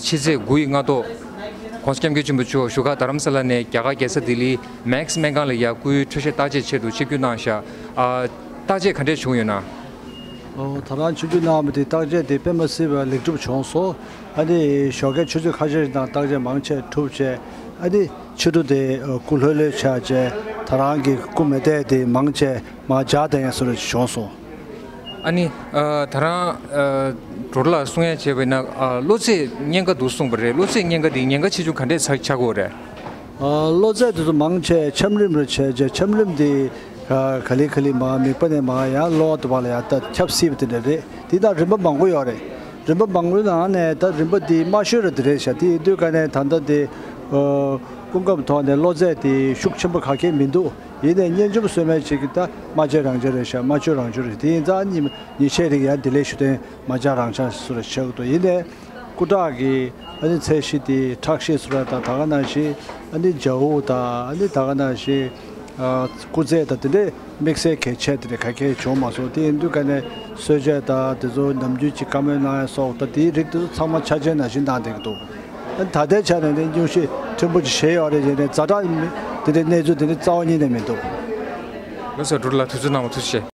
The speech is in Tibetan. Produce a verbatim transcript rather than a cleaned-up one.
ཕྱི་ཚེས་དགུ་ཡི་སྔ་དྲོ། ༸གོང་ས་༸སྐྱབས་མགོན་ཆེན་པོ་མཆོག་བཞུགས་སྒར་རྡ་རམ་ས་ལ་ནས་རྒྱ་གར་རྒྱལ་ས་ལྡི་ལིའི་མེག་སི་སྨན་ཁང་ལ་ཡར་སྐུའི་འཕྲོད་བཞེས་བརྟག་དཔྱད་ཆེད་དུ་ཆིབས་བསྒྱུར་གནང་ཤག་ཨ། བརྟག་དཔྱད་ག་འདྲས་བྱུང་ཡོད་ན། ཨོ། ད་རང་ཆིབས་བསྒྱུར་གནང་བ་དེ་བརྟག་དཔྱད་དེ་དཔེ་མ་སྲིད་པ་ལེགས་གྲུབ་བྱུང་སོང་། ཨ་ནི་ཞོགས་ཀའི་ཆུ་ཚོད་ཁ་ཤས་ཤིག་ནང་བརྟག་དཔྱད་མང་ཆེ་གྲུབ་བྱས། ཨ་ནི་ཕྱི་དྲོ་དེ་སྐུ་ལྷོད་ལྷོད་ཆགས་བྱས། ད་རང་གི་སྐུ་མེ་ཏོག་དེ་མང་ཆེ་མར་འཇག་བསྡད་ཡ་བཟོ་འདྲ་ཞིག་བྱུང་སོང་། ཨ་ནི། ཨ། ད་རང་། ཨ། ཌོག་ཊར་ལགས་གསུང་ཡ་བྱས་པ་ཡིན་ན། ཨ། གློ་ཚད་གཉན་ཁ་འདུག་གསུངས་པ་རེད། གློ་ཚད་གཉན་ཁ་འདི་ཉེན་ཁ་ཆེ་ཆུང་ག་འདྲས་ཆགས་ཆགས་ཀྱི་ཡོད་རེད། ཨ། གློ་ཚད་དེ་ཚོ་མང་ཆེ་ཆམ་རིམས་རེད། བྱས་བྱས་ཆམ་རིམས་དེ་ག་ལེ་ག་ལེ་མར་མིད་པ་ནས་མར་ཡར་གློ་བ་དེ་བར་ལ་ཡར་ད་ཁྱབ་སྲིད་པ་དེ་འདྲ་རེད། དེ་དང་རིམ་པ་མང་པོ་ཡོད་རེད། རིམ་པ་མང་པོའི་ནང་ནས་ད་རིམ་པ་དེ་དམའ་ཤོས་ར་དེ་རེད་ཤག་དེ་ཡིན་དུས་ཀ་ནས་ད་ལྟ་དེ། ཨ། སྐུ་ཁམས་ཐོག་ནས་གློ་ཚད་དེ་ཤུགས་ཆེན་པོ་ག་གེ་མི་འདུག་ཡིན་ནའི་གཉན་ཆུང་གསོ་མཁན་ཅིག་གིས་ད་རྨ་བྱའི་རང་བྱུང་རེད་ཤག་རྨ་བྱའི་རང་བྱུང་རེད། དེ་ཡིན་ཙང་ཉི་ཉི་ཤས་རིང་ཡང་བདེ་ལེགས་ཞུ་དོན་རྨ་བྱའི་རང་བྱུང་སུ་རེད་ཆགས་ཀྱི་འདུག་ཡིན་ནའི་སྐུ་དྲག་གི་ཨ་ནི་ཚད་གཞི་དེ་ཁྲག་ཤེད་སུ་ར་དང་། ད་ག་ནང་བཞིན་ཨ་ནི་ལྗང་གུ་དང་། ཨ་ནི་ད་ག་ནང་བཞིན། ཨ། སྐུ་རྩེད་དང་དེ་འདྲའི་དམིགས་བསལ་གལ་ཆེ་དེ་འདྲ་ག་གེ་བྱུང་མ་སོང་། དེ་ཡིན་དུས་ཀ་ནས་གསོལ་ཇ་དང་དེ་ཚོ་ནམ་རྒྱུན་གྱི་བཀའ་མོལ་གནང་ཡ་སོགས་དང་དེའི་རིགས་དེ་ཚོ་ཚང་མ་འཆར་ཅན་ནང་བཞིན་གནང་བསྡད་ཀྱི་འདུག་ཨ། ད་ལྟའི་ཆ་ནས་ནི་སྙུང་གཞི་ཕྲན་བུ་ཅིག་བཞེས་ཡོད་རེད། བྱས་ནས་ཛ་དྲག་དེ་འདྲའི་གནས་ཚུལ་དེ་འདྲ་རྩ་བ་ཉིད་ནས་མི་འདུག་ལགས་སོ། ཌོག་ཊར་ལགས་དུས་ཚོད་གནང་བ་ཐུགས་རྗེ་ཆེ།